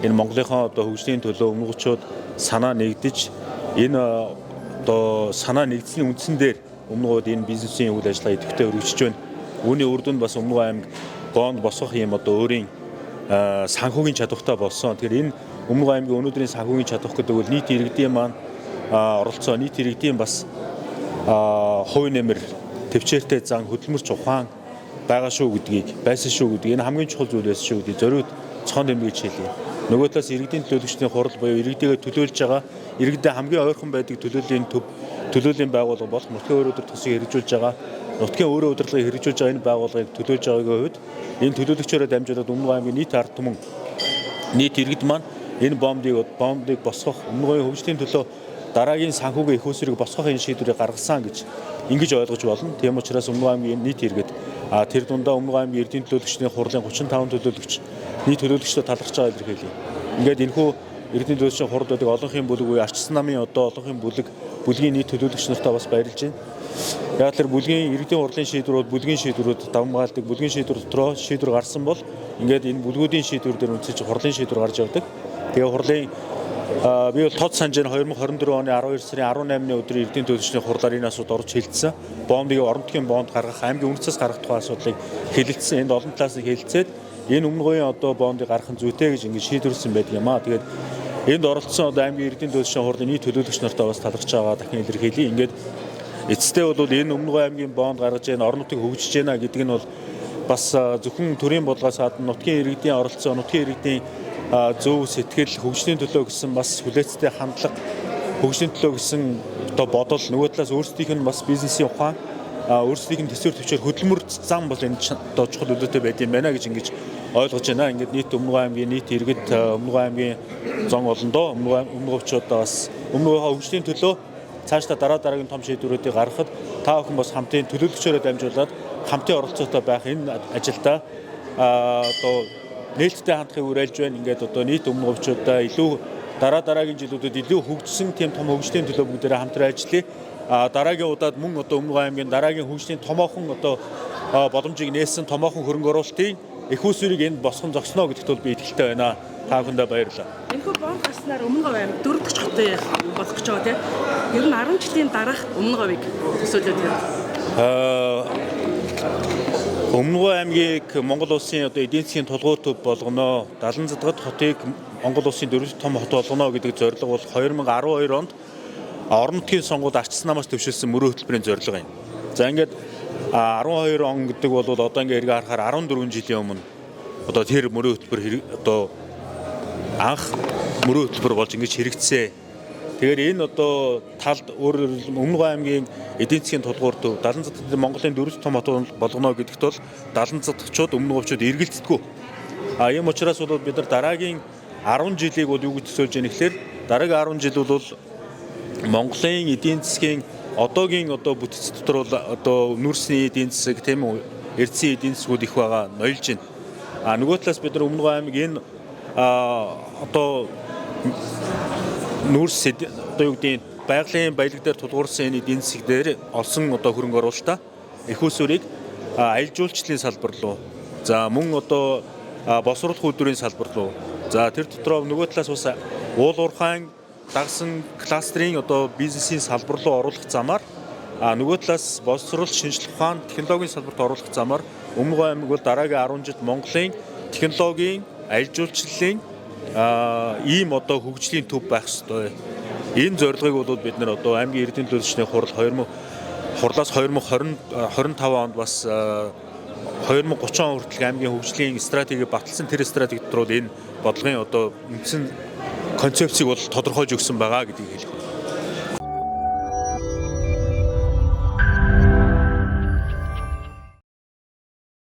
Энэ Монголынхоо одоо хөгжлийн төлөө өмнөгчүүд санаа нэгдэж, энэ одоо санаа нэгдсэний үндсэн дээр Өмнөгөөд энэ бизнесийн үйл ажиллагаа идэвхтэй өргөжж байна. Үүний үр дүнд бас Өмнөгөө аймаг бонд босгох юм одоо өөрийн санхүүгийн чадвартай болсон. Тэгэхээр энэ Өмнөгөө аймгийн өнөөдрийн санхүүгийн чадвар гэдэг бол нийт иргэдийн маань оролцоо, нийт иргэдийн бас хувь нэмэр, төвчээртэй зан, хөдөлмөрч ухаан байгаа шүү гэдгийг, байсан шүү гэдгийг, энэ хамгийн чухал зүйл байсан шүү гэдгийг зориуд цохон тэмдэглэж хэлье. Нөгөө талаас иргэдийн төлөөлөгчдийн хурал буюу иргэдийгээ төлөөлж байгаа, иргэдэд хамгийн ойрхон байдаг төлөөллийн төв, төлөөллийн байгууллага болох нутгийн өөрийн удирдах төсвийг хэрэгжүүлж байгаа, нутгийн өөрийн удирдлагыг хэрэгжүүлж байгаа энэ байгууллагыг төлөөлж байгаагийн хувьд энэ төлөөлөгчөөрөө дамжуулаад Өмнө аймгийн нийт ард түмэн, нийт иргэд маань энэ боомдыг босгох, Өмнө хөгжлийн төлөө дараагийн санхүүгийн эх үүсвэрийг босгох энэ шийдвэрийг гаргасан гэж ингэж ойлгож болно. Тийм учраас Өмнө аймгийн нийт иргэд, тэр дундаа Өмнө аймгийн эрдийн төлөөлөгчдийн хурлын 35 төлөөлөгч, нийт төлөөлөгчдөд талархаж байгаа илэрхийлье. Ингээд энэхүү эрдийн төлөөлөгчдийн хурал байдаг олонхын бүлэг буюу Арчсан намын одоо олонхын бүлэг, бүлгийн нийт төлөөлөгч нартаа бас баярлж байна. Яг тэр бүлгийн иргэдийн хурлын шийдвэрүүд, бүлгийн шийдвэрүүд давмгаалдаг, бүлгийн шийдвэр дотроо шийдвэр гарсан бол ингээд энэ бүлгүүдийн шийдвэр дээр үнсэж хурлын шийдвэр гарч явдаг. Тэгээ хурлын би бол тод санаж байна, 2024 оны 12 сарын 18-ны өдөр эрдийн төлөвчний хурлаар энэ асуудал орж хэлсэн. Бондыг, орон нутгийн бонд гаргах, аймгийн үнэ цас гаргах тухай асуудлыг хэлэлцсэн. Энд олон талаас нь хэлэлцээд энэ өмнө буян одоо бондыг гаргах нь зүйтэй гэж ингэж шийдвэрлсэн байдаг юм аа. Тэгээд энд оролцсон одоо аймгийн эрдийн төлөвчний хурлын нийт төлөөлөгч нартаа бас талархаж байгаа дахин илэрхийлье. Ингээд эцэстээ бол энэ Өмнө аймгийн бонд гаргаж байна, орон нутгийг хөгжиж байна гэдэг нь бол бас зөвхөн төрийн бодлогоос гадна нутгийн иргэдийн оролцоо, нутгийн иргэдийн зөв сэтгэл, хөгжлийн төлөө гэсэн бас хүлээцтэй хандлага, хөгжлийн төлөө гэсэн одоо бодол, нөгөө талаас өөрсдийнх нь бас бизнесийн ухаан, өөрсдийнх нь төсвөр төвчээр хөдөлмөр зам бол энэ одоо чухал нөлөөтэй байд юм байна гэж ингэж ойлгож байна. Ингээд нийт Өмнө аймгийн нийт иргэд, Өмнө аймгийн зон олондоо Өмнө говьчуудаа бас Өмнө говийнхаа хөгжлийн төлөө цаашдаа дараа дараагийн том шийдвэрүүдийг гаргахад та бүхэн бас хамтын төлөөлөгчөөрөө дамжуулаад хамтын оролцоотой байх энэ ажилдаа одоо нээлттэй хандахыг уриалж байна. Ингээд одоо нийт өмнө говьчуудаа илүү дараа дараагийн жилүүдэд илүү хөгжсөн тийм том хөгжлийн төлөө бүгдээрээ хамтран ажиллая. Дараагийн удаад мөн одоо Өмнө аймгийн дараагийн хөгжлийн томоохон одоо боломжийг нээсэн томоохон хөрөнгө оруулалтын эх үүсвэрийг энд босгон зогсноо гэдэгт бол би итгэлтэй байна. Та бүхэндээ баярлалаа. Энэхүү бонд гарснаар Өмнө говь аймаг дөрөв дэх хотын болох гэж байгаа тийм. Ер нь 10 жилийн дараах Өмнө говийг төсөөлөд байна. Өмнө говь аймгийг Монгол улсын одоо эдийн засгийн тулгуур төв болгоно. 70 задгад хотыг Монгол улсын дөрөв том хот болгоно гэдэг зорилго бол 2012 онд орон нутгийн сонгуульд Арчсан намаас дэвшилсэн мөрөө хөтөлбөрийн зорилго юм. За, ингээд 12 он гэдэг бол одоо ингээд эргээ харахаар 14 жилийн өмнө одоо тэр мөрөө хөтөлбөр одоо анх мөрөө хөтөлбөр болж ингэж хэрэгжсэн. Тэгэхээр энэ одоо талд өөрөөр Өмнө говь аймгийн эдийн засгийн тулгуур төв, 70 задгад Монголын дөрөв том хот болгоно гэдэгт бол 70 задгчууд, өмнө говьчууд эргэлздэг. А ийм учраас бол бид нар дараагийн 10 жилийг бол юу гэж төсөөлж яах гэхээр дараагийн 10 жил бол Монголын эдийн засгийн одоогийн одоо бүтэц дотор бол одоо нүүрсний эдийн засаг, тийм үү, эрдэсийн эдийн засгууд их байгаа, ноёлж байна. А нөгөө талаас бид нар Өмнө говь аймаг энэ одоо нүүрс, одоо юу гэдгийг, байгалийн баялаг дээр тулгуурсан энэ эдийн засаг дээр олсон одоо хөрөнгө оруулалтаа, эх үүсвэрийг аялал жуулчлалын салбар руу, за мөн одоо боловсруулах үйлдвэрийн салбар руу, за тэр дотроо нөгөө талаас бас уул уурхайн дагсан кластерын одоо бизнесийн салбар руу оруулах замаар, нөгөө талаас боловсрол, шинжлэх ухаан, технологийн салбарт оруулах замаар Өмнө говь аймаг бол дараагийн 10 жилд Монголын технологийн, аялал жуулчлалын ийм одоо хөгжлийн төв байх ёстой. Энэ зорилгыг бол бид нар одоо аймгийн эрдийн төлөвчний хурал 2000 хурлаас 2020 25 онд бас 2030 он хүртэл аймгийн хөгжлийн стратеги баталсан, тэр стратеги дотор бол энэ бодлогын одоо үндсэн концепцийг бол тодорхойлж өгсөн байгаа гэдгийг хэлэх.